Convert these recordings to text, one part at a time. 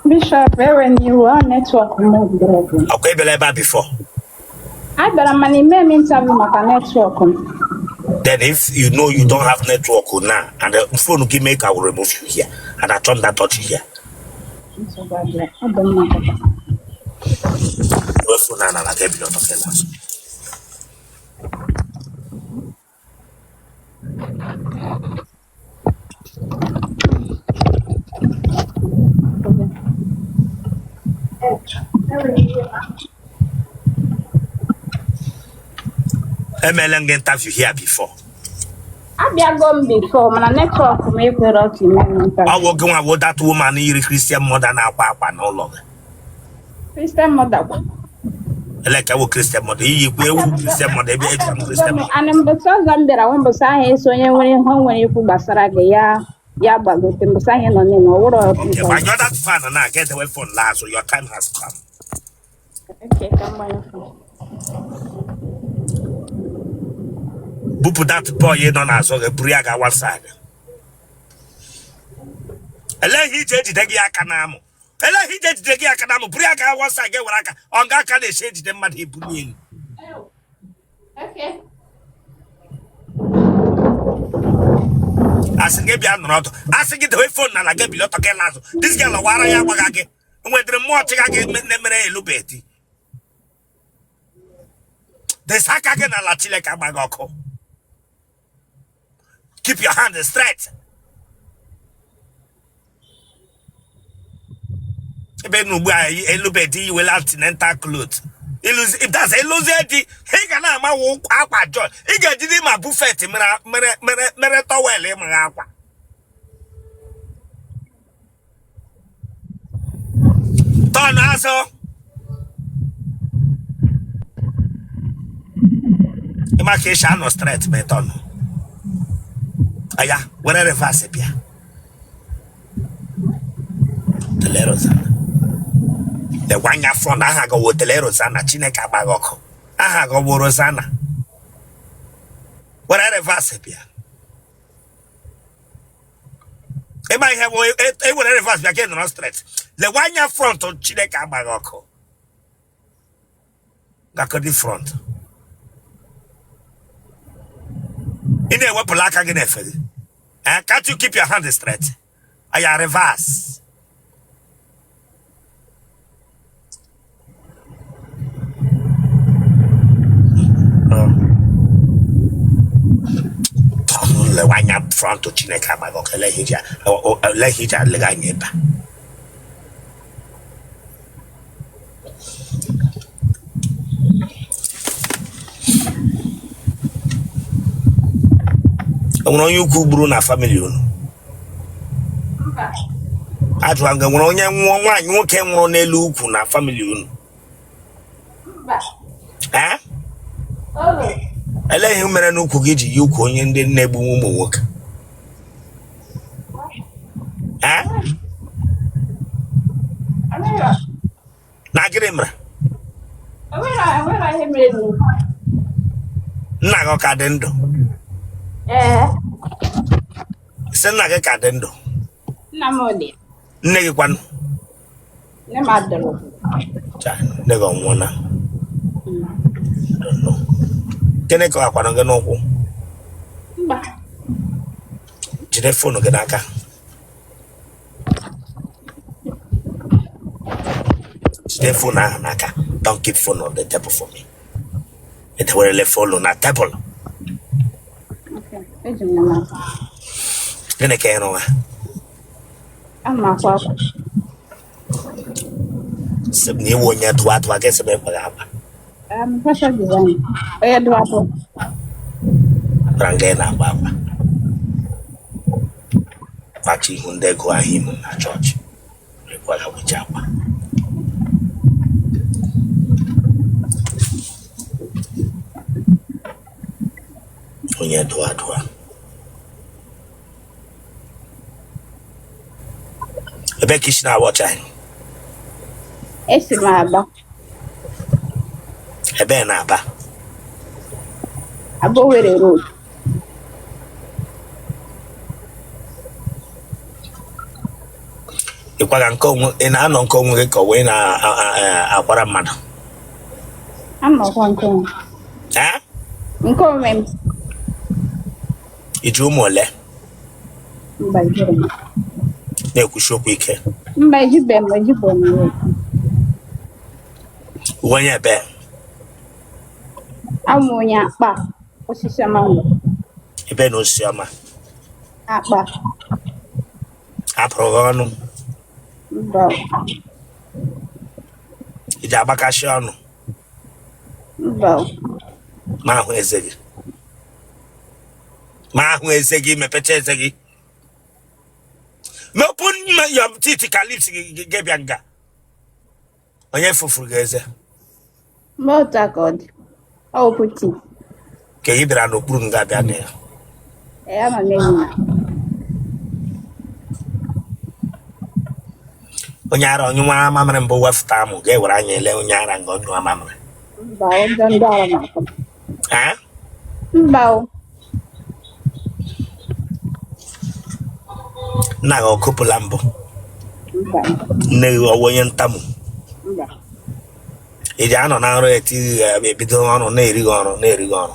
Bishop, ewena iwe, ọ network m bụrụ. Ọkwa ị bịala ebe a before? Abịara m mana ime m interview maka network m. Then if you know you don't have network now and the phone gị make, I will remove you here and I turn that touch here. Nsogbu adịrọ, ọ dị mma kịta. Iwe phone a na ga-ebili ọtọ ka ịla azụ. Emela m gị interview here before? Abịago m before mana network m ekwerọ ka ime m interview. Ọ wụ gị nwa wụ that woman yiri Christian mother na-akwa akwa n'ụlọ gị? Christian mother kwa. Ele ka wụ Christian mother iyikwa ewu Christian mother ebe eji m Christian mother. Ana mbọsị ọzọ m bịara nwe mbọsị ahụ eso onye nwere ihe o nwere ikwu gbasara gị ya ya gbagote mbọsị ahụ nọ n'ime ọ wụrụ. Okay, gbanyụọ that fan na get away phone laa azụ, your time has come. Okay, ka m gbanyụ phone. Bupụ that boy nọ n'azụ gị, buru ya gaa one side. Elee ihe iji ejide gị aka n'amụ? Elee ihe iji ejide gị aka n'amụ? Buru ya gaa one side, gị were aka ọ nga aka na-esi ejide mmadụ ebuli elu. Asị gị bịa nọrọ ọdụ, asị gị dewe phone n'ala, gị bili ọtọ gị laa azụ. This girl wara ya gbagha gị nwetara mmụọ chịga gị na-emere elubeti desa aka gị n'ala. Chineke agba gị ọkụ. Keep your hand straight. Ebe na ugbu a elubedi iwela antenatal cloth. That's ịlụzie di, ị ga na-ama akwa joy. Ị ga-ejide ma buffet mere mere mere towel ịmagha akwa. Turn azụ. Ịma ka esi anọ straight ma ị turn aya were reverse bịa Tele Rosanna, lekwa anya front. Aha gị wụ Tele Rosanna. Chineke agba gị ọkụ. Aha gị wụ Rosanna. Were reverse bịa. Ịma ihe bụ ewere reverse bịa ka ị nọrọ straight. Lekwa anya front. Chineke agba gị ọkụ. Gakọdi front. Ị na-ewepụla aka gị n'efe gị. Eh, can't you keep your hand straight? Aya, reverse. Lewe anya front. Chineke agba gị ọkụ. Ele ihe iji alega anya ebe a? E nwere onye ukwu gburu na family unu? Ajụwa m gị, nwere onye nwụọ nwaanyị nwoke nwụrụ n'elu ukwu na family unu? Ee, elee ihe mere n'ukwu gị ji yi ukwu onye ndị na-egbu ụmụ nwoke? Ee, na gịnị mere? Nna gị ọ ka dị ndụ? Sị nna gị ka dị ndụ? Nne gị kwanụ? Nne m adịrọ. Nne gị ọ nwụọna? Gịnị ka akwanụ gị n'ụkwụ? Mba. Jide phone gị n'aka. Jide phone ahụ n'aka. Don't keep phone on the table for me. Edewerele phone na tebụl. Okay, eji m ya n'aka. Gịnị ka ị rụwa? Ana m akwa akwa. Sị m na ị wụ onye dụwa dụwa, gị sị m ịkwaghị akwa. Fashion design. Onye dụwa dụwa. Gwara m gị na-akwa akwa. Kwacha ihu ndị gụọ ahịa imo na chọọchị. Ịkwaga wecha akwa. Onye dụwa dụwa. Ebe ka i si na-awatch anyị? Esi m Aba. Ebe na Aba? Aba Owerri Road. Ịkwaga nke onwe, ị na-anọ nke onwe gị ka ọ wee na-akwara mmadụ? Anọkwa nke onwe. Ee? Nke onwe m. I ji ụmụ ole? Mba, ejire m. Na-ekwusi okwu ike. Mba, ejibe m, ejibe m. Uwe onye ebe? Amụ onye Akpa, Osisiọma ngwa. Ebe na Osisiọma? Akpa. Apụrụ gị ọnụ? Mba. I ji agbakashi ọnụ? Mba. Ma ahụ eze gị, ma ahụ eze gị, mepecha eze gị, open your teeth ka lips gị gị bịa nga. Onye fụfụrụ gị eze? Mba, otu a ka ọ dị. Ọ wụ puti. Ka ị bịara n'okpuru nga bịa na ya. Ee, ama m enyi. Onye ara, onye nwa mamịrị mbụ wefụta amụ ga-ewere anya ele onye ara nga onye nwa mamịrị. Mba, ụjọ ndị ara na-atụ m. Ee? Mba o. Nna gị ọ kụpụla mbụ? Mba. Nne gị ọ wụ onye ntamu? Mba. Ị ji anọ na nrọ etighị ya ebido ọrụ na-erighị ọrụ na-erighị ọrụ?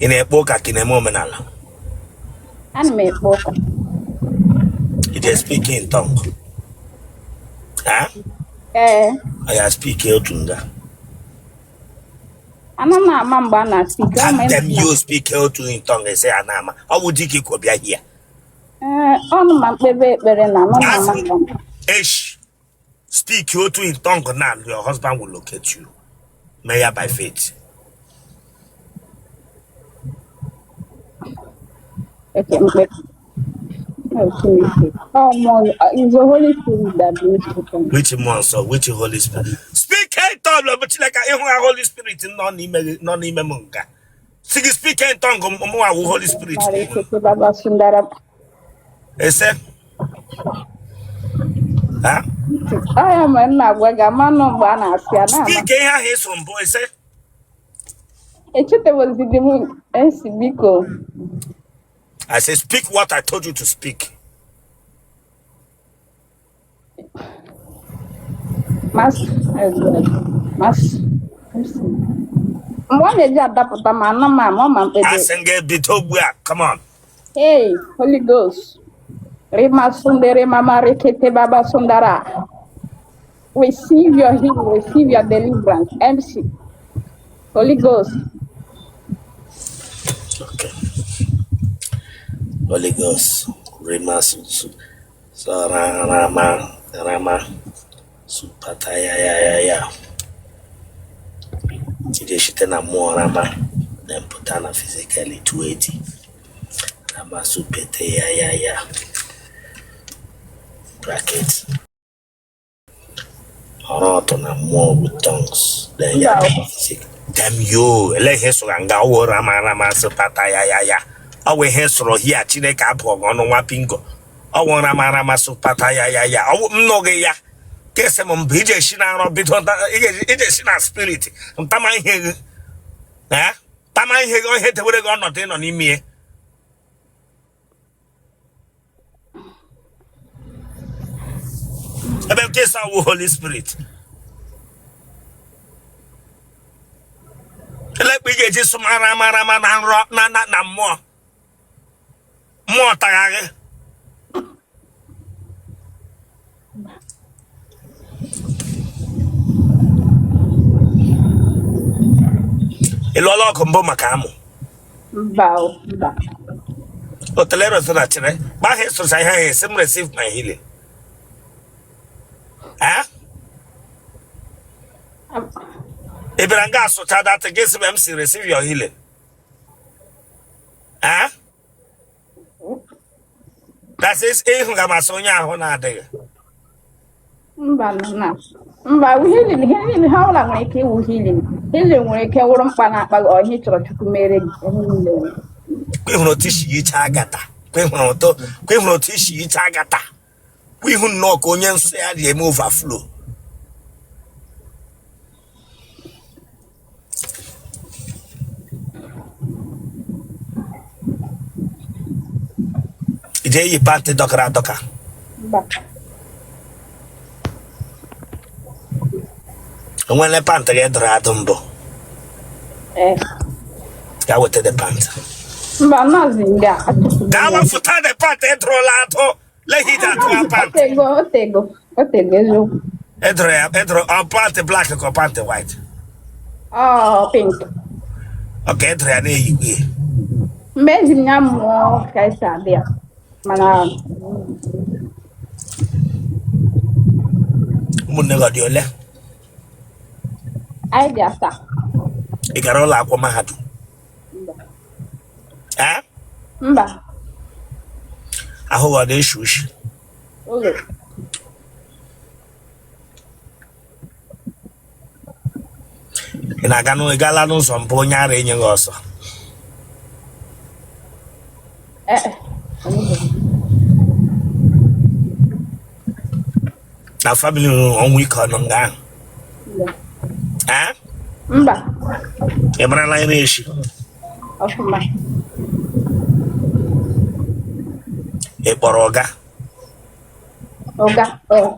Ị na-ekpe ụka ka ị na-eme omenala? Ana m ekpe ụka. Ị ji speak in tongue? Ha? Ee. Ọ ya speak otu nga. Ana m ama mgbe a na-speak. Ama That them you speak otu in tongue ese ya na-ama. Ọ bụ di gị ka ọ bịa here. Ee, ọnụ ma mkpebe ekpere na ama m ama mgbe. Esh. Speak otu in tongue now, your husband will locate you. Mee ya by faith. Okay, mkpe. Oh, Chineke. Oh, mmụọ, is the Holy Spirit that brings people. Which mmụọ nsọ, which Holy Spirit? Speak in tongue, bụ Chineke ịhụ ya Holy Spirit nọ n'ime gị, nọ n'ime m nga. Si gị speak in tongue, mụnwa wụ Holy Spirit. Marikete Baba Sundara. Ese? Ha? Ọ ya mere m na-agwa gị ama nọ mgbe a na-asị a na-ama. Speak ihe ahụ ịsụ mbụ ese. Echetewozidi m esi biko. I say speak what I told you to speak. Mas, mas, mgbe ọ na-eji adapụta ma anọ m ama ọ ma mkpebe. Asị m gị bido ugbu a, come on. Hey, Holy Ghost. Rima sundere mama rekete baba sundara. Receive your healing, receive your deliverance. MC. Holy Ghost. Okay. Holy Ghost. Rima su su so ra rama rama supata ya ya ya ya. Ije site na mmụọ rama na mpụta na physically 280. Rama supete ya ya ya. Bracket. Ọrụ ọtọ na mmụọ with tongues. Then ya physical. Damn you. Ele ihe sụrụ nga ọwụ rama rama supata ya ya ya. Ọ wụ ihe sụrụ hia Chineke abụọ gị ọnụ nwa pingo. Ọ wụ rama rama supata ya ya ya. Ọ wụ m nụghị ya. Kese m mbụ ije si na nrọ bido ije si na spirit ntama ihe gị. Eh? Tama ihe gị ihe dewere gị ọnọdụ ịnọ n'ime ya. Ebe nke ịsa wụ Holy Spirit. Elekpa ị ga-eji sụ mara mara ma na nrọ na na na mmụọ. Mmụọ tagha gị. Ị lụọla ọgụ mbụ maka amụ? Mba, o, mba. Otele Rosana chere gba ha sụsa ihe ahụ esi m receive my healing. Eh? Ị bịara nga asụcha that gị sị m si receive your healing. Eh? That is ịhụ ga masị onye ahụ na-adịghị. Mba, na. Mba, healing, healing, ha ọbụla nwere ike ịwụ healing. Healing nwere ike wụrụ mkpa na-akpa gị, ọ ihe ị chọrọ Chukwu mere gị. Ihe niile nwere. Kwa ịhụrụ otu isi yicha agata. Kwa ịhụrụ otu isi yicha agata. Kwa ihu nnọọ ka onye nsọ ya dị eme overflow. Ị eyi pantị dọkara adọka? Mba. O nwere pantị gị dọrọ adọ mbụ? Ee. Gaa weta the pant. Mba, nọọsụ nga atụfugo Gaa ya. wefụta the pant ị dọrọla adọ. Lehide atụwa pant. Otego, otego, otego eziokwu. Ị dọrọ ya, ị dọrọ ọ pantị black ka ọ pantị white? Ọ pink. Okay, ị dọrọ ya na-eyikwa ya. Mgbe eji m ya mụọ ka esi adị ya mana. Ụmụnne gị ọ dị ole? Anyị dị asaa. Ị gara ụlọ akwụkwọ mahadum? Mba. Ee? Mba. Ahụ gị ọ na-eshi ushi? Ụlọ. Ị na-aga ị gaala n'ụzọ mbụ onye ara enye gị ọsọ? Ee. Na family ọnwụ ike ọ nọ nga ahụ? Ee? Mba. Ị marala nri eshi? Ọfụma. Ị kpọrọ ọga? Ọga. Ee.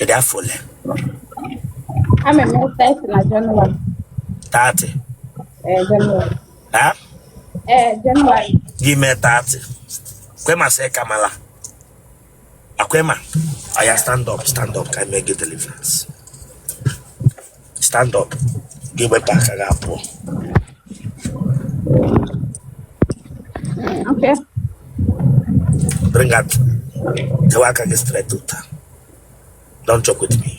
Ị dị afọ ole? Ama m 30 na Jenụwarị. 30? Ee, Jenụwarị. Ha? Ee, Jenụwarị. Gị mee 30. Kwema sị kamala. Akwema. Oya, stand up, stand up ka mee gị deliverance. Stand up. Gị wepụ aka gị abụọ. Okay. Bring out. Dewe aka gị straight ụta. Don't joke with me.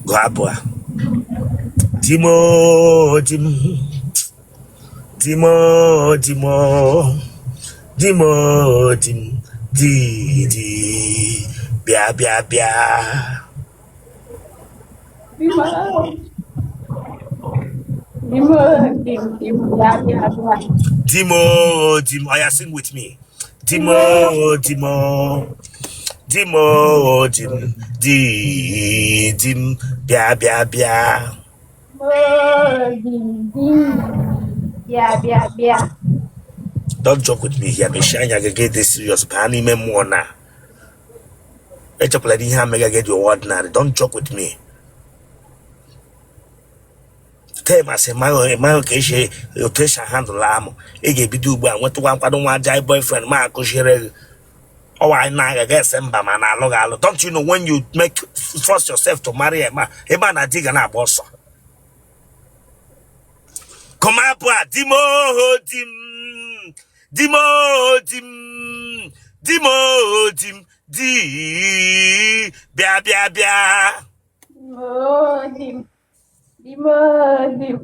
Gụọ abụ a. Di m o, di m. Di m o, di m o. Di m o, di m. Di di bịa bịa bịa. Di m o. Di m o, di m, di m, bịa bịa bịa. Di m o, di m. Oya, sing with me. Di m o, di m o. Di m o, di m. Di di m bịa bịa bịa. Di m o, di m, di m, bịa bịa bịa. Don't joke with me here. Mechie anya gị gị dị serious baa n'ime mmụọ na echekwala na ihe a mega gị dị ordinary. Don't joke with me. Tee masị maghị maghị ka esi otu esi handle amụ. Ị ga-ebido ugbu a nwetụkwa nkwado nwa jai boyfriend ma akụziere gị ọwa anyị na-agaghị ese mba ma na alụ gị alụ. Don't you know when you make force yourself to marry a man, ebe a na di ga na-agba ọsọ. Come up, di m oho di m, di m oho di m, di m oho di m, di bịa bịa bịa. Di m o, di m, di m o, di m,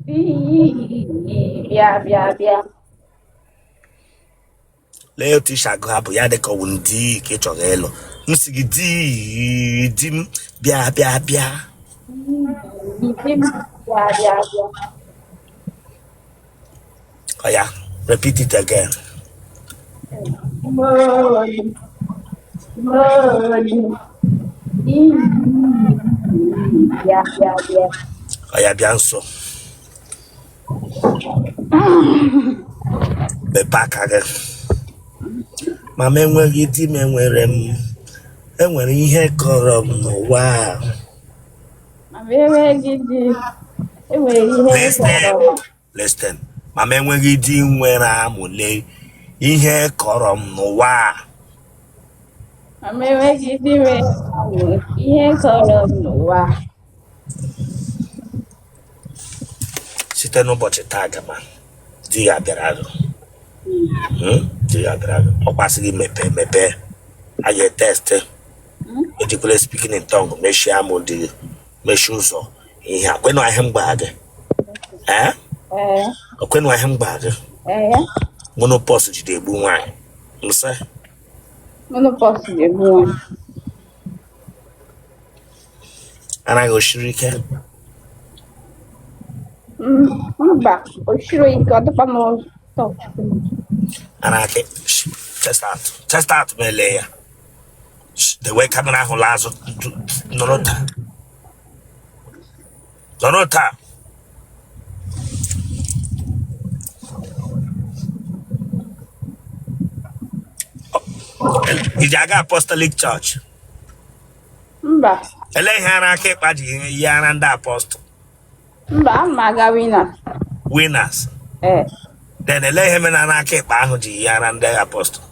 di bịa bịa bịa. Lee otu isi agụ abụ ya dịka ọwụ ndị ka ị chọrọ ịlụ. M sị gị di di m bịa bịa bịa. Di di m bịa bịa bịa. Oya, repeat it again. Di m o, di m, di m o, di m, di bịa bịa bịa. Oya, bịa nso. Mepee aka gị. Mama enweghị di m enwere m enwere ihe kọrọ m n'ụwa a. Mama enweghị di enwere ihe Listen, kọrọ m. listen. Mama enweghị di nwere amụle ihe kọrọ m n'ụwa a. Mama enweghị di nwere amụ ihe kọrọ m n'ụwa. Site n'ụbọchị taa gama, di ya bịara gị. Di ya bịara gị. Ọ kwasị gị mepee mepee. A ga-etest. Ejikwala speaking in tongue mechie amụ di gị, mechie ụzọ ihe a. Kwenụ ahịa m gwara gị. Ee? Ee. Okwenụ ahịa m gwara gị. Ee. Menopause jide egbu nwaanyị. Nsị. Menopause na-egbu nwaanyị. Anaghị osiri ike. Mba, o shiro ike, ọ dịkwa m ụtọ. Anaghị chest out. Chest out ma ele ya. Dewe kamera ahụ laa azụ nọrọ taa. Nọrọ taa. I ji aga Apostolic Church? Mba. Ele ihe ara aka ịkpa ji yi ara ndị apọstụl? Mba, ana m aga Winners. Winners? Ee. Then ele ihe mere ara aka ịkpa ahụ ji yi ara ndị apọstụl?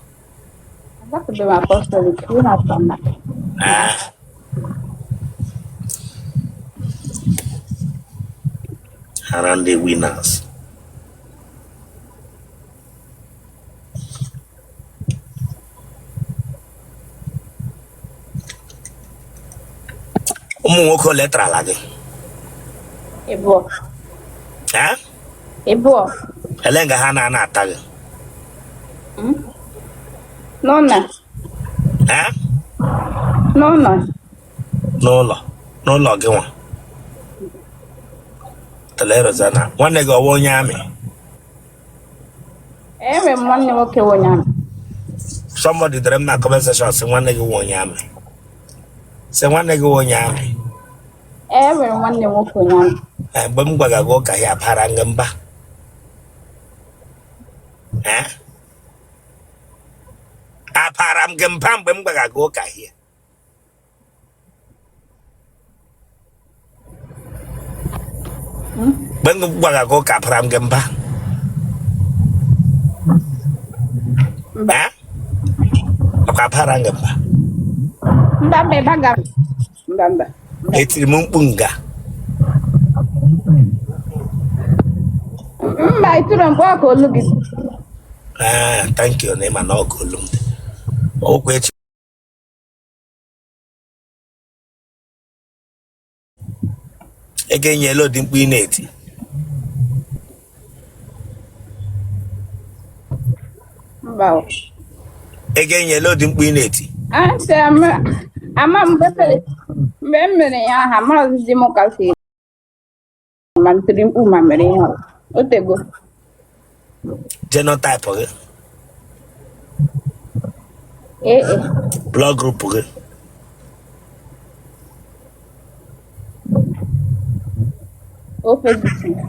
Agafebe m Apostolic, Winners ka m na. Ah. Ara ndị Winners. Ụmụ nwoke ole tarala gị? Ịbụọ. Eh? Ịbụọ. Ele nga ha na-ana ata gị? N'ụlọ. Eh? N'ụlọ. N'ụlọ. N'ụlọ gị nwa. Tele Rosanna, nwanne gị ọ wụ onye amị? Enwere m nwanne nwoke wụ onye amị. Somebody dere m na comment section sị nwanne gị wụ onye amị. Sị nwanne gị wụ onye amị. Enwere m nwanne nwoke onye amị. Ee, mgbe m gwara gị ụka ya bara gị mba. Ee? Abara m gị mba mgbe m gwara gị ụka hie. Mgbe m gwara gị ụka abara m gị mba. Mba. Ee? Ọkwa abara m gị mba. Mba mba ebe aga mba mba. Etiri m mkpu nga. Mba, ịtụrụ mkpu ọ ka olu gị. Ah, thank you na ịma na ọ ka olu m dị. Okwu echi ego enyela ụdị mkpu ị na-eti. Mba o. Ego enyela ụdị mkpu ị na-eti. Asị ama mgbe mgbe m mere ya aha amaghịzi m ka si ma m tiri mkpu ma mere ihe ọ. O tego. Genotype gị? AA. Blood group gị? O positive.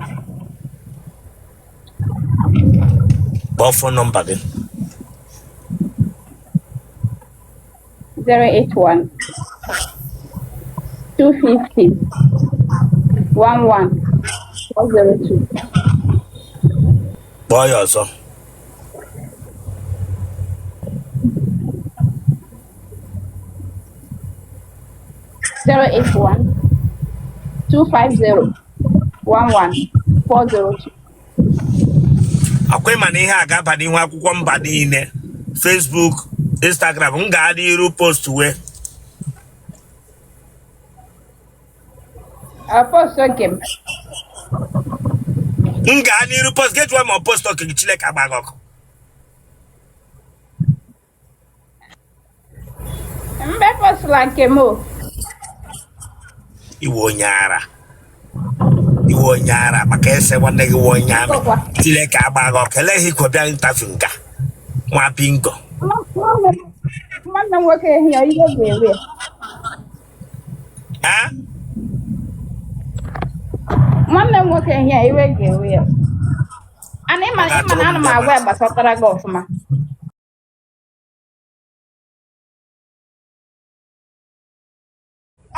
Kpọọ phone number gị. 081 250 11 402. Kpọọ ya ọzọ. 081 250 11 402. Akwa ịma na ihe a ga-aba n'ihu akwụkwọ mba niile, Facebook, Instagram, m gaa n'iru post wee. Post nke m. M gaa n'iru post gị jụọ ma ọ post oke gị. Chineke agba gị ọkụ. Mbe postụla nke m o. Ị wụ onye ara, ị wụ onye ara maka ese nwanne gị wụ onye amị. Ọkwa. Chineke agba gị ọkụ. Elee ihe ikwo bịa interview nga nwa bingo? Nwanne m nwoke ehi ya ihe ga-ewe ya. Eh? Nwanne m nwoke ehi ya iwe ga-ewe ya. Ana ịma Ọ ịma ga-atụrụ na m ana m ndị agwa ya mmadụ. gbasatara gị ọfụma.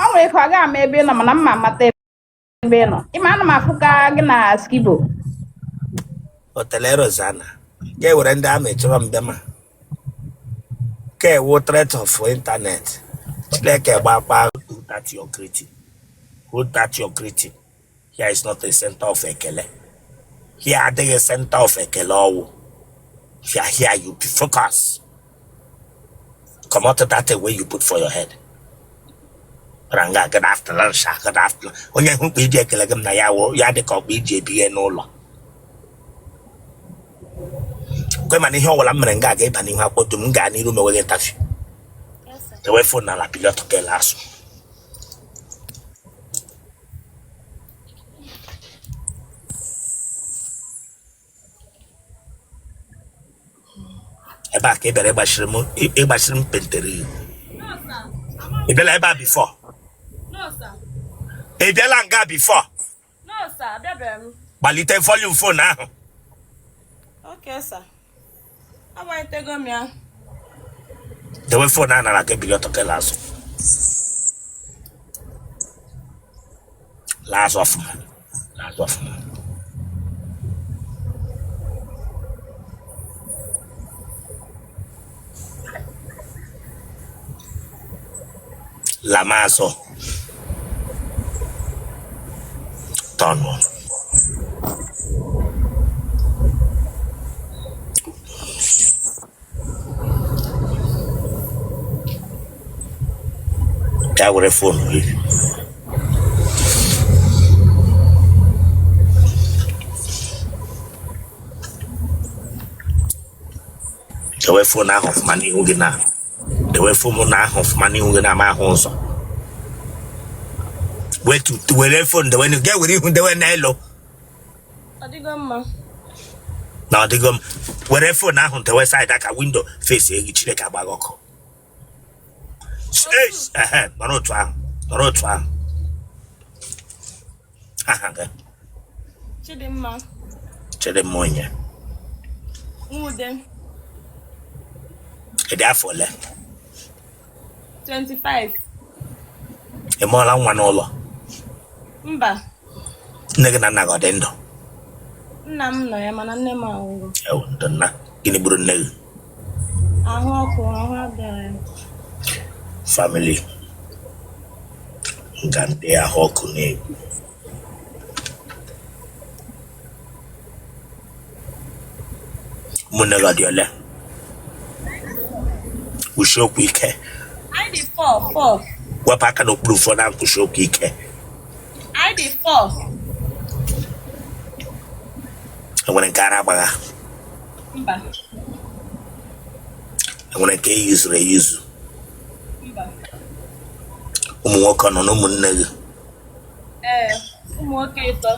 Ọ nwere ike ọ gaghị ama ebe ị nọ mana m ma amata ebe ị nọ. Ịma ana m afụka gị na skibo. Otele Rosanna ga ewere ndị amị chọrọ m bịa ma ka ewu threat of internet. Chineke gbakwa. Hold that your greeting, hold that your greeting. Here is not a center of ekele. Here adịghị center of ekele ọwụ here. Here you be focus. Come out that thing wey you put for your head. Ranga, good afternoon sir, good afternoon. Onye hụ mkpa iji ekele gị m na ya wụ ya dị ka ọkpa iji ebighe n'ụlọ kwe. Mana ihe ọbụla m mere nga aga ịba n'ihu akwụkwọ dum m gaa n'iru mewe gị interview. Yes, sir. Ewe phone n'ala, bilie ọtọ ka ele asụ. Ebe a ka ị bịara ịgbachiri m pentere ihu. No, sir. Ị bịala ebe a before? No, sir. Ị bịala nga before? No, sir. Abịabeghị m. Gbalite volume phone ahụ. Okay, sir. Agbanyetego m ya. Dewe phone a nara gị, bilie ọtọ gị laa azụ, laa azụ ọfụma, laa azụ ọfụma. Lama azụ, tọnụ. Bịa were phone gị. Dewe phone ahụ ọfụma n'ihu gị na dewe phone ahụ ọfụma n'ihu gị na ama ahụ ụzọ. Wetu, were phone dewe n'ihu gị, were ihu dewe n'elu. Ọ dịgo mma. Na ọ dịgo m. Were phone ahụ dewe side aka window face gị. Chineke agba gị ọkụ. Ehe, nọrọ otu ahụ, nọrọ otu ahụ. Aha gị? Chidimma. Chidimma onye? Nwude. Ị dị afọ ole? 25. Ị mụọla nwa n'ụlọ? Mba. Nne gị na nna gị ọ dị ndụ? Nna m nọ ya, mana nne m anwụgo. Ewo, ndụ nna. Gịnị gburu nne gị? Ahụ ọkụ, ahụ adịghị ya. Family nga ndị ahụ ọkụ na-egbu. Ụmụnne gị ọ dị ole? Kwusie okwu ike. Anyị dị four, four. Wepụ aka n'okpuru phone ahụ, kwusie okwu ike. Anyị dị four. Enwere nke ara agbagha? Mba. Enwere nke eyuzuru eyuzu? Mba. Ụmụ nwoke nọ n'ụmụnne gị? Ee, ụmụ nwoke ịtọ.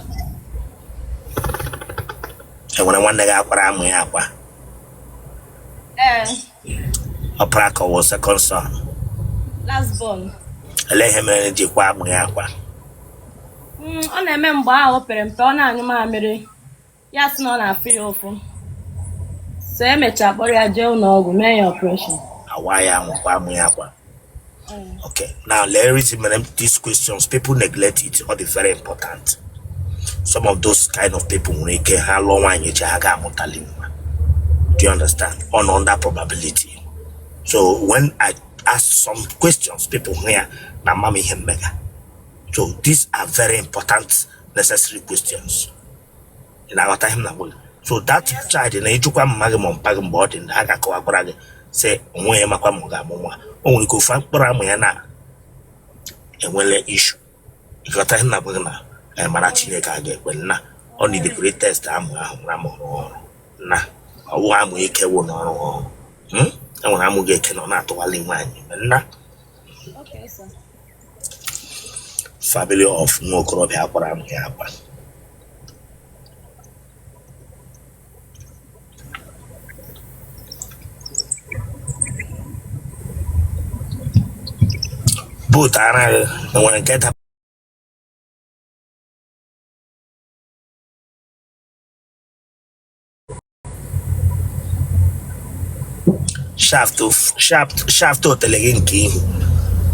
Enwere nwanne gị akwara amụ ya akwa? Ee. Ọpara ka ọ wụ second son? Last born. Elee ihe mere ji kwa amụ ya akwa? Ọ na-eme mgbe ahụ o pere mpe, ọ na-anyụ mamịrị, ya sị na ọ na-afụ ya ụfụ, so emechaa kpọrọ ya jee ụlọ ọgwụ mee ya operation. Awa ya amụ kwa amụ ya akwa. Okay, now lee reason mere these questions, people neglect it. Ọ dị very important. Some of those kind of people nwere ike ha lụọ nwaanyị echi, ha ga-amụtali nwa. Do you understand? On under probability. So when I ask some questions, people hụ ya na mama ihe mmega. So these are very important, necessary questions. Ị na-aghọta ihe m na-agwa gị? So that child na ịjụkwa mma gị ma mpa gị mgbe ọ dị ndụ, ha ga-akọwakwara gị sị onwe ya makwa ma ọ ga-amụ nwa. O nwere ike ofu mkpụrụ amụ ya na enwele issue. Ịghọta ihe m na-agwa gị na mara Chineke a ga-ekwe na ọ nidekwere test amụ ahụ mara ma ọrụ ọrụ na ọwụ amụ eke wụ na ọrụ ọrụ. Enwere amụ gị eke na ọ na-atụwali nwaanyị nna. Okay, sir. Family of nwa okorobịa akwara amụ ya akwa. Both ara gị enwere nke shaft shaft shaft otele gị nke ihu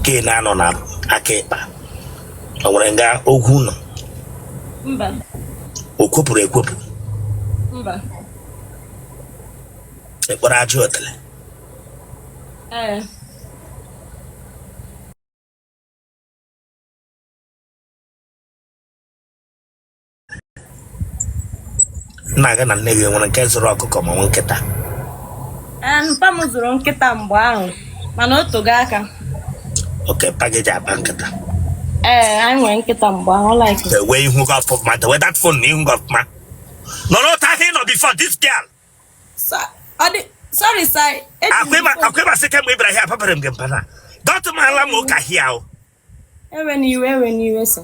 ka ị na-anọ na aka ịkpa, o nwere nga ogwu nọ? Mba. O kwopụrụ ekwopụ? Mba. Ị kpọrọ ajị otele? Ee. Nna gị na nne gị nwere nke zụrụ ọkụkọ ma ọ nkịta? Ee, mpa m zụrụ nkịta mgbe ahụ, mana o togo aka. Okay, mpa gị ji akpa nkịta? Ee, anyị nwere nkịta mgbe ahụ, ọ like. Dewe ihu gị ọfụma, dewe that phone na ihu gị ọfụma, nọrọ otu ahụ ị nọ before this girl. Sorry, sir. Akwa ịmasị kemgbe ị bịara here apapere m gị mpa na dọtụ m ala m ụka hia o. Ewe n'iwe, ewe n'iwe, sir.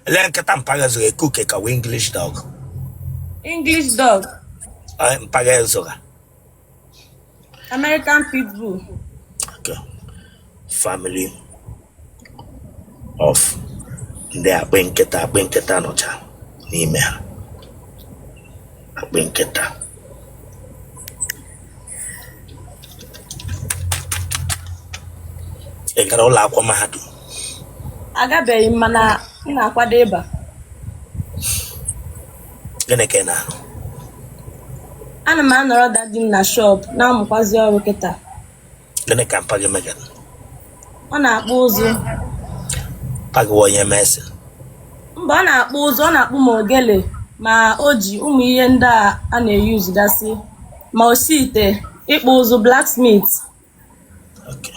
Lee nkịta mpa gị zụrụ, ekuke ka wee English dog? English dog. Mpa gị zụrụ? American Pitbull. Okay. Family of ndị akpị nkịta, akpị nkịta nọcha n'ime ha, akpị nkịta. Ị gara ụlọ akwụkwọ mahadum? Agabeghị m, mana m na-akwado ịba. Gịnị ka ị na-arụ? Ana m anọrọ daddy m na shop, na-amụkwazi ọrụ kịta. Gịnị ka mpa gị megara? Ọ na-akpụ ụzụ. Mpa gị wụ onye mason? Mba, ọ na-akpụ ụzụ, ọ na-akpụ ma ogele ma o ji ụmụ ihe ndị a a na-eyuzugasị, ma osi ite, ịkpụ ụzụ, blacksmith. Okay.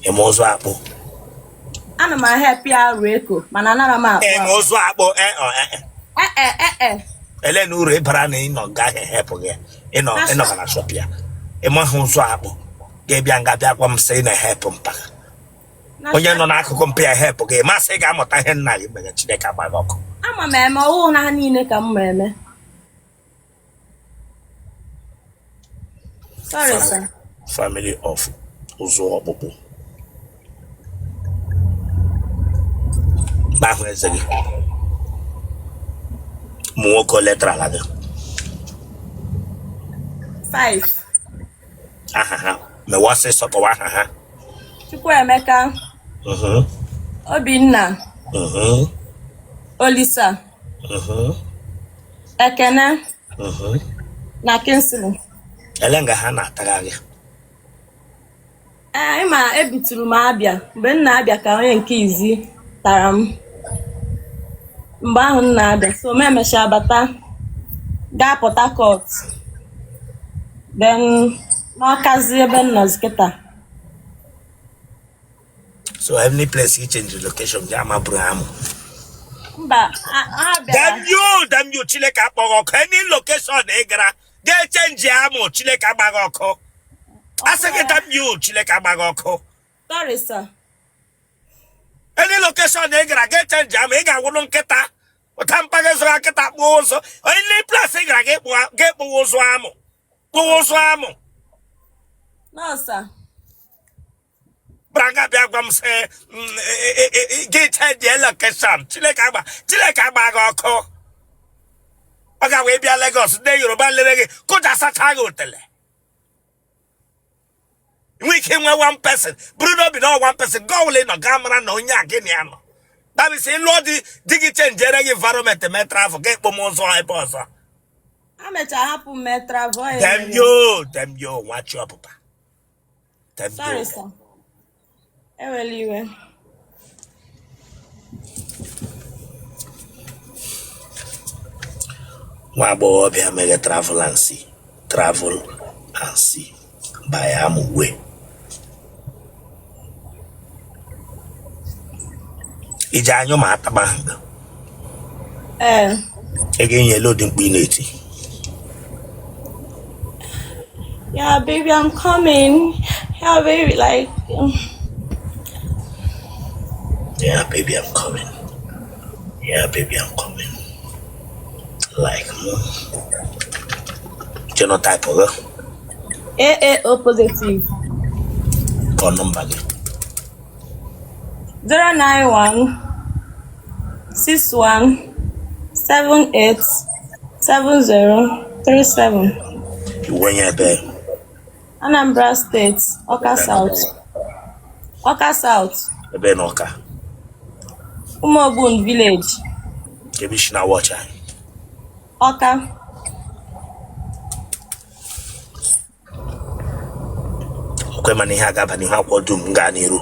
Ị ma ụzụ akpụ? Ana m ahelp ya arụ eko, mana anara m akpụ Ị ma akpụ. ụzụ akpụ? Ee. Ele na uru ị bara na ịnọ nga ahụ help gị ịnọ Na ịnọ na shop ya, ị maghị ụzụ akpụ, ga-ebịa nga bịa gwa m sị ị na-help mpa gị. Na Onye shop. nọ n'akụkụ mpa ya help gị, masị ga-amụta ihe nna gị mere. Chineke agba gị ọkụ. Ama m eme ọwụ na ha niile ka m ma eme. Sorry, sir. Family of ụzụ ọkpụkpụ n'ahụ eze gị, ụmụ nwoke ole tarala gị? 5. Aha ha, mewe ọsịsọ, kpọwa aha ha. Chukwuemeka, Obinna, Olisa, Ekene na Kingsley. Ele nga ha na-atagha gị? Ee, ịma ebituru m Abịa mgbe m na-abịa ka onye nke izi tara m mgbe ahụ m na-abịa, so m emechaa bata gaa Port Harcourt, then n'Ọkazi ebe m nọzi kịta. So any place you change the location gị ama bụrụ amụ? Mba, ha bịara. Damn you, damn you, Chineke akpọghị ọkụ. Any location ị gara ga-echange amụ, Chineke agbaghị ọkụ. Asị gị damn you, Chineke agbaghị ọkụ. Sorry, sir. Any location ị gara ga-echange amụ, ị ga-awụrụ nkịta ụta mpa gị zụrụ nkịta kpụọ ụzụ. Any place ị gara ga-ekpụwa ụzụ amụ, kpụwa ụzụ amụ. No, sir. Branga bịa gwa m sị gị change location, Chineke agba, Chineke agba gị ọkụ. Ọ ga wee bịa Lagos, ndị Yoruba lere gị kụja sacha gị otele. Nwee ike nwee one person bụrụ n'obi na one person gị ọbụla ị nọ gaa mara na onye a gị na ya nọ. That means ị lụọ di, di gị chenjere gị environment, mee travel, gị kpọm ụzọ ebe ọzọ. Ha mechara hapụ m mee travel ọ ya Damn mere. you, damn you, nwa chi ọpụpa. Damn Sorry, you. sir. Ewela iwe. Nwa agbọghọbịa mere travel and see, travel and see by amụwe. Iji anyụ ma ataba ahụ gị. Ee. Ị ga-enye elu ụdị mkpu ị na-eti. Yeah, baby, I'm coming. Yeah, baby, like, Yeah, baby, I'm coming. Yeah, baby, I'm coming. Like, genotype gị? AAO positive. Kpọọ nọmba gị. 091 61 78 70 37. Iwu onye ebe? Anambra State, Awka South. Awka South. Ebe na Ọka? Umuogbun Village. Ebe isi na watch anyị? Awka. Okwe mana ihe a ga-aba n'ihu akwụkwọ dum m gaa n'iru.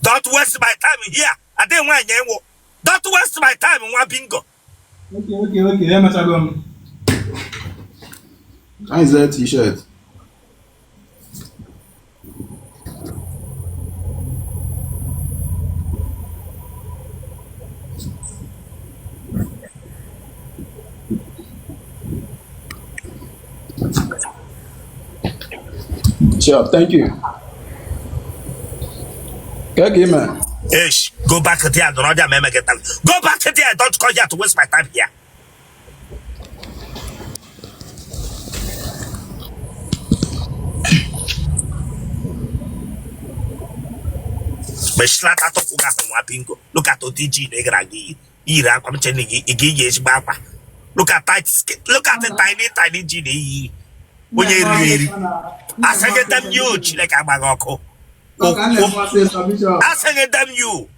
Don't waste my time here. Adịghị nwaanyị enwo. Don't waste my time, nwa bingo. Okay, emechago m. Anyị zee t-shirt. Sure, thank you. Ka ka ime? Ish, go back there. Nọrọ there ma emeghị taa. Go back there. Don't come here to waste my time here. Mechilata ụkwụ gị ahụ nwa bingo. Look at ụdị jean ị gara gị yiri akwa m che na ị ga-eyi ezigbo akwa. Look at tight look at the tiny tiny jean eyi onye riri eri. Asị gị damn you Chineke agba gị ọkụ. Asị gị damn you.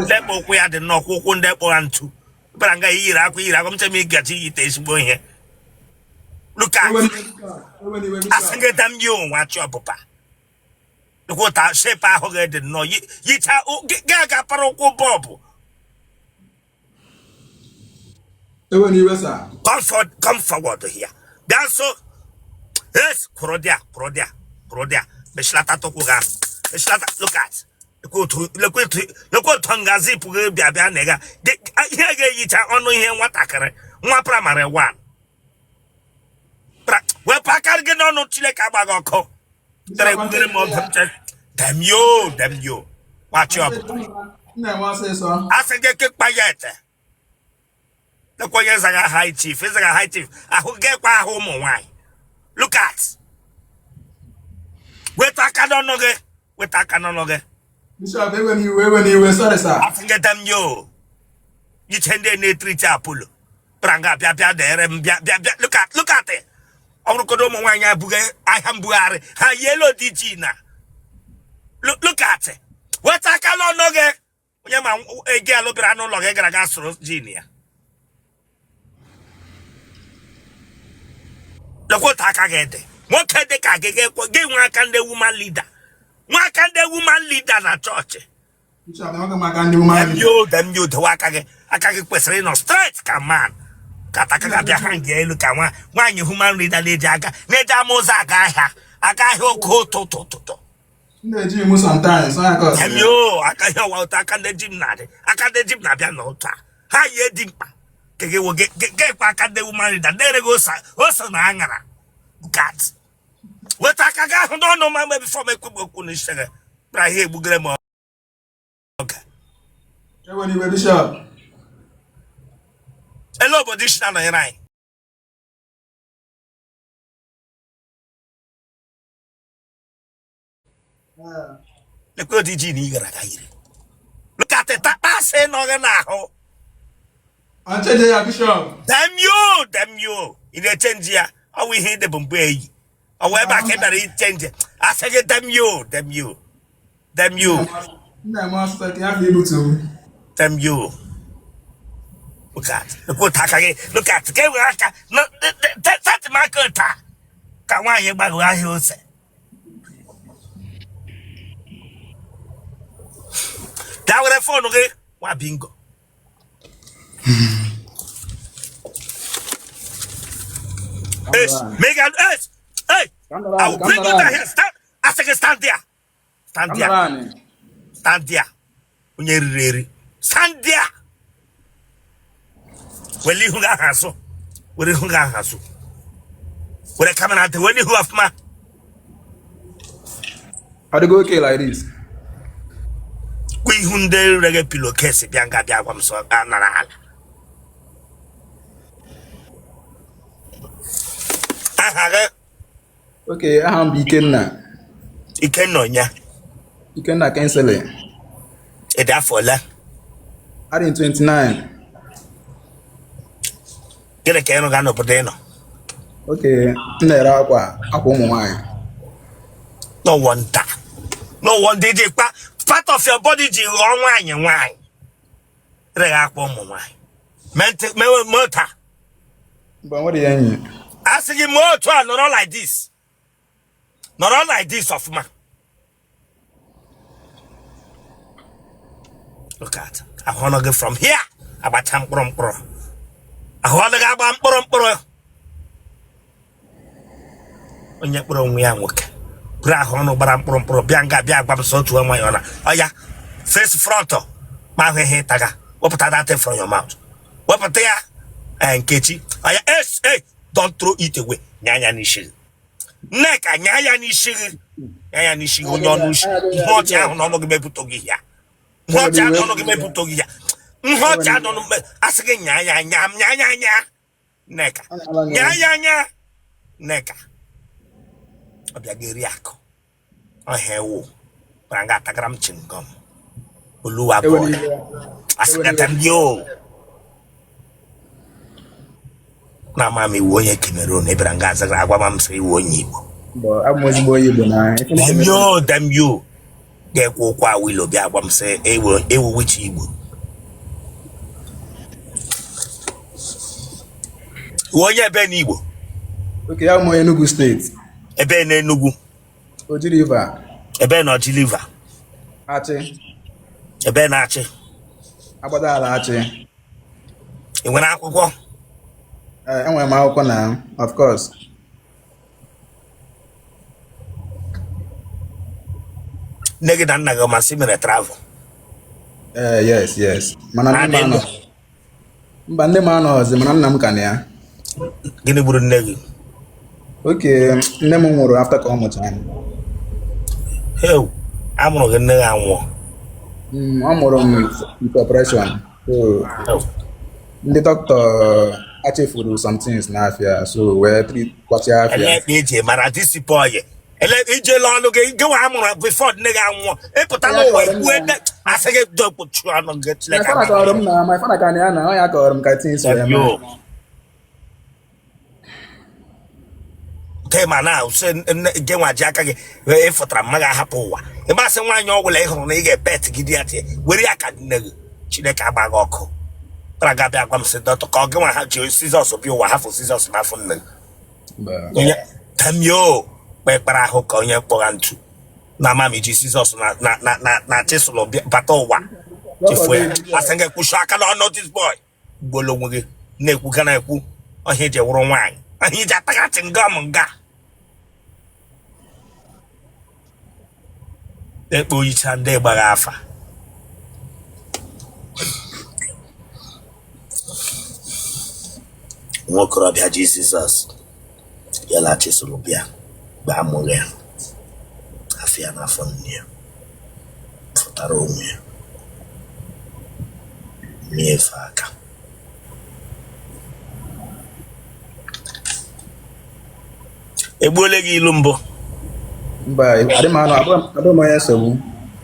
Lekpa ụkwụ ya dị nnọọ ụkwụ ndị kpọrọ ntu. Bịara nga yiri akwa yiri akwa m che ma ị gaji yite ezigbo ihe. Look at asị gị damn you nwa chi ọpụpa. Lekwa shape ahụ gị dị nnọọ yicha gị aga para ụkwụ bọọbụ. Ewena iwe sir. Come forward here. Bịa nso. Yes, kwụrụ dị a, kwụrụ dị a, kwụrụ dị a. Mechilata ụkwụ gị ahụ. Mechilata, look at. Lekwa otu nga zip gị bịa bịa na ịga. Ihe ga-eyicha ọnụ ihe nwatakịrị nwa primary 1. Wepụ aka gị n'ọnụ Chineke agba gị ọkụ. Tere butere m ọdụ m che. Damn you, damn you. Watch up. Asị gị kekpa ya ete. Lekwa onye zaga high chief, ịzaga high chief. Ahụ ga-ekwe ahụ ụmụ nwaanyị. Look at. Weta aka n'ọnụ gị. Weta aka n'ọnụ gị. Bishop, ewena iwe, ewena iwe, sorry sir. Asị gị damn you. Iche ndị na-etriti Apollo. Bịara nga bịa bịa dere m bịa bịa bịa look at look at it. Ọ bụrụkodo ụmụ nwaanyị abụghị ahịa mbugharị ha yielu dị ji na look at it. Weta aka n'ọnụ gị. Onye ma ego alụ bịara n'ụlọ gị gara aga sụrụ jean ya. Lekwa otu aka gị dị. Nwoke dị ka gị gị nwe aka ndị woman leader. Nwe aka ndị woman leader na chọọchị. Damn you dowe aka gị. Aka gị kwesịrị ịnọ straight ka man. Ka aka gị abịa ha nge elu ka nwa nwaanyị human leader na-eji aka na-eji ama ụzọ aga ahịa aga ahịa oke ụtụtụ ụtụtụ. Damn you aka ihe ọwa ụtọ aka ndị gym na-adị aka ndị gym na-abịa n'ụtọ a ha yie dị mkpa ka gị wụ gị aka ndị woman leader ndị ereghị ose na aṅara gat weta aka gị ahụ n'ọnụ ma mgbe before m ekwegbu okwu n'isi gị bịara ihe egbugere m oge. Ewena iwe Bishop. Ele obodo isi na-anọnyere anyị. Lekwa ụdị jean ị gara aga yiri. Look at it, takpasị nọ gị n'ahụ. Ọncheje ya Bishop. Damn you, damn you. Ị na-echenji ya. Ọ bụ ihe ị dị bụ mbụ eyi. Ọ wụ ebe a ka ị bịara ichenji. Asị gị damn you, damn you. Damn you. Nna m ọsọ ka ya bụ ibutu m. Damn you. Look at. Look at aka gị. Look at. Ka e were aka. Tetị m aka taa. Ka nwaanyị gbagoo ahịa ose. Bịa were phone gị nwa bingo. Megan, hey, I will bring you down here. Stand. I said, stand there. Stand there. Stand there. Onye riri eri. Stand there. Were ihu gị ahụ azụ. Were ihu gị ahụ azụ. Were camera dị were ihu ọfụma. Ọ dịgo okay like this. Kwa ihu ndị rege pillowcase bịa nga bịa gwa m sọ a nara ala. Aha gị? Okay, aha m bụ Ikenna. Ikenna onye? Ikenna Kensele. Ị dị afọ ole? Adị m 29. Gịnị ka ị rụga n'obodo ị nọ? Okay, m na-ere akwa akwa ụmụ nwaanyị. No wonder. No wonder iji kpa part of your body ji ghọọ nwaanyị nwaanyị. Regha akwa ụmụ nwaanyị. Meta. Mgbe nwere ya enyi. A sị gị mee otu a nọrọ like this. Nọrọ like this ọfụma. Look at. Ahụ ọnụ gị from here. Agbacha mkpụrụ mkpụrụ. Ahụ ọnụ gị agba mkpụrụ mkpụrụ. Onye kpụrụ onwe ya nwoke. Bụrụ ahụ ọnụ gbara mkpụrụ mkpụrụ bịa nga bịa gwa m sọ otu nwa ya ọ na. Ọ ya face front ma ahụ ihe ịtaga. Wepụta that thing from your mouth. Wepụta ya. Nkechi. Ọ ya hey, don't throw it away. Nya ya n'isi gị. Nneka nya ya n'isi gị. Nya ya n'isi gị onye ọnụ isi. Ihe ọchị ahụ n'ọnụ gị mepụta gị ya. Ihe ọchị ahụ n'ọnụ gị mepụta gị ya. Ihe ọchị ahụ n'ọnụ asị gị nya ya nya nya nya nya. Nneka. Nya ya nya. Nneka. Ọ bịa ga-eri akụ. Ọhịa ewu. Bara nga atagara m chewing gum. Oluwa boy. Asịkata ndị o. Na ama m ị wụ onye Cameroon ị bịara nga azagara agwa m sịrị ị wụ onye Igbo. Abụ m ezigbo onye Igbo na Damn you, damn you. Ga-ekwe ụkwụ awilo bịa agwa m sị ị wụ which Igbo. Wụ onye ebe na Igbo? Okay, abụ m onye Enugu steeti. Ebe na Enugu? Oji River. Ebe na Oji River? Achị. Ebe na Achị? Agbadala Achị. Ị nwere akwụkwọ? Enwere m akwụkwọ na of course. Nne gị na nna gị masị mere travel? Ee, yes, yes. Mana nne m anọ. Mba, nne m anọghịzi, mana nna m ka nọ ya. Gịnị gburu nne gị? Okay, nne m nwụrụ after ka ọ mụchara m. Heu, a mụrụ gị nne gị anwụọ? Ọ mụrụ m with operation. So, ndị dọkịta achefuru some things n'afịa, so wee kwachie afịa. Ele ka eji mara this boy. Ele ijele ọnụ gị gị nwa a mụrụ before nne gị anwụọ ịpụta n'ụwa ekwu ede asị gị dokpuchu ọnụ gị My Chineke father kọrọ m na my father ka na ya na ọ ya kọrọ m ka things wee mee. Tema na sị gị nwa ji aka gị ịfụtara mma gị ahapụ ụwa ịmasị nwaanyị ọbụla ị hụrụ na ị ga-epet gị di ya tie were ya ka nne gị Chineke agba gị ọkụ tara ga bịa gwa m sị dọtọ ka ọ gị nwa ha ji scissors bịa ụwa hafụ scissors n'afọ nne gị onye tamio kpekpara ahụ ka onye kpọgha ntu na ama m iji scissors na na na na na chisel bata ụwa chefuo ya asị gị kwụsị aka n'ọnụ this boy gbuola onwe gị na-ekwu ga na-ekwu ọhịa iji wụrụ nwaanyị ọhịa iji ataghachi nga m nga ekpe oyicha ndị gbagha afa nwa okorobịa ji scissors ya la chisel bịa mgbe a mụrụ ya afọ ya n'afọ nne ya fụtara onwe ya miefe aka egbuole gị ilu mbụ? Mba, adị m anọ, abụghị m onye nsogbu.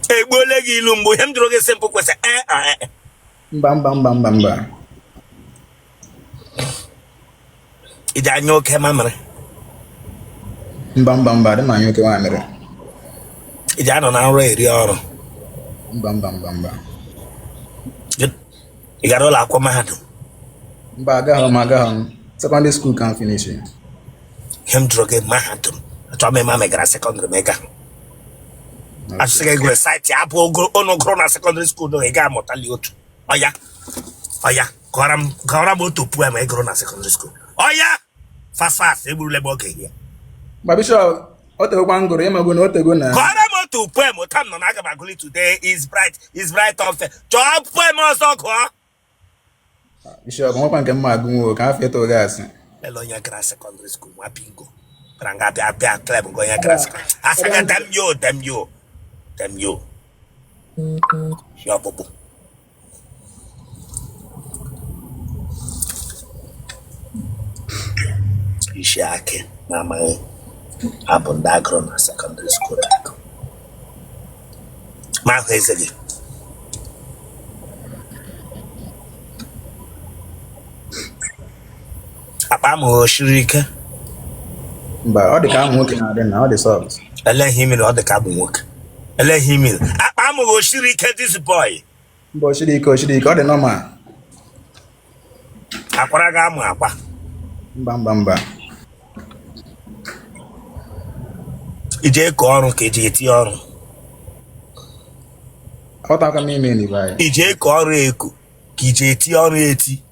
Egbuole gị ilu mbụ? Ihe m jụrụ gị simple question. Ee, ee. Mba, mba, mba, mba, mba. Ị ji anya oke mamịrị? Mba, mba, mba, adị m anya oke mamịrị. Ị ji anọ na nrọ eri ọrụ? Mba, mba, mba, mba. Ị gara ụlọ akwụkwọ mahadum? Mba, agaghị m, agaghị m. Secondary school ka m finish. Ihe m jụrụ gị mahadum, achọrọ m ịma ma ị gara secondary ma ị ga. Asị gị gụrụ site abụ ụnụ gụrụ na secondary school ị ga-amụtali otu. Ọya, ọya, gụọra m gụọra m otu poem ị gụrụ na secondary school. Ọya, fast fast, egburule m oge ya. Mba, Bishop, o tegokwa m gụrụ, ịmago na o tego na. Gụọra m otu poem taa m nọ na aga m agụli today is bright is bright of chọọ poem ọzọ gụọ. Bishop, nwekwa nke mma agụnwo ka afọ ịtụ gị asị. Lele onye gara secondary school nwa bingo bịara nga bịa bịa kleb nke onye gara secondary asị gị damn you, damn you, damn you. Ya ọkpụkpụ isi akị na-amaghị abụ ndị agụrụ na secondary school agụ ma ahụ eze gị. Akpa amụ o siri ike? Mba, ọ dị ka amụ nwoke na-adị na ọ dị soft. Ele ihe mere ọ dị ka amụ nwoke? Ele ihe mere akpa amụ o siri ike, this boy? Mba, o siri ike, o siri ike, ọ dị normal. Akwara gị amụ akwa? Mba, mba, mba. Iji eko ọrụ ka eji eti ọrụ? Aghọtakwa m ime n'ibe anyị. Iji eko ọrụ eko ka iji eti ọrụ eti?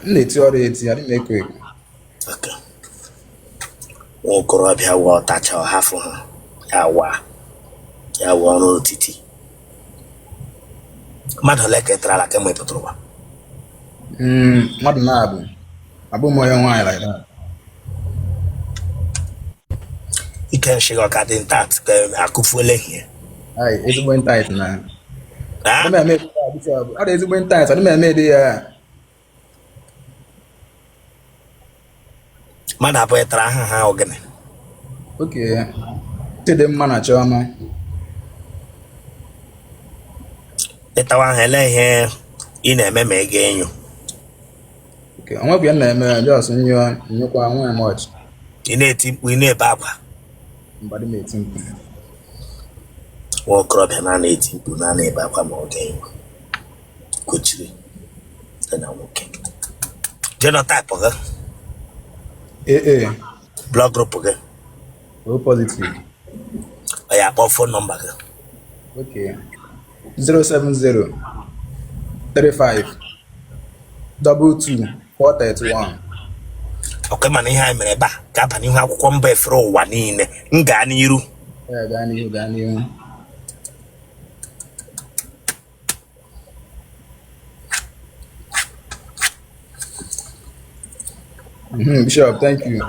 M na-eti ọrụ eti, adị m eko eko. Okay. Nwa okorobịa wa ọtacha ọhafụ ha ya wa ya wa ọrụ otiti. Mmadụ ole ka ị tarala kemgbe ị pụtara ụwa? Mmadụ na-abụ abụ m onye nwaanyị like that. Ike nshị gị ọ ka dị intact ka akụfuola ihe? Ai, ezigbo intact na. Adị m eme ọ dị ezigbo intact, adị m eme dị ya. Mmadụ abụọ ị tara aha ha ọ gịnị? Okay. Chidimma na Chioma. Ịtawa ahụ, ele ihe ị na-eme ma ị ga-enyo? Okay, onwekwa ihe m na-eme, just nyụọ nyụkwa nwee much. Ị na-eti mkpu, ị na-ebe akwa? Mba, adị m eti mkpu. Nwa okorobịa na-ana eti mkpu, na-ana ebe akwa ma ọ ga-enyo kwechiri dị na nwoke. Genotype gị? AA. Blood group gị? O positive. Ọ ya akpọ phone number gị. Okay. 070 35 22 431. Ọkwa mana ihe anyị mere ebe a ga-aba n'ihu akwụkwọ mba efere ụwa niile. M gaa n'iru? Ee, gaa n'ihu, gaa n'ihu. Bishop, thank you.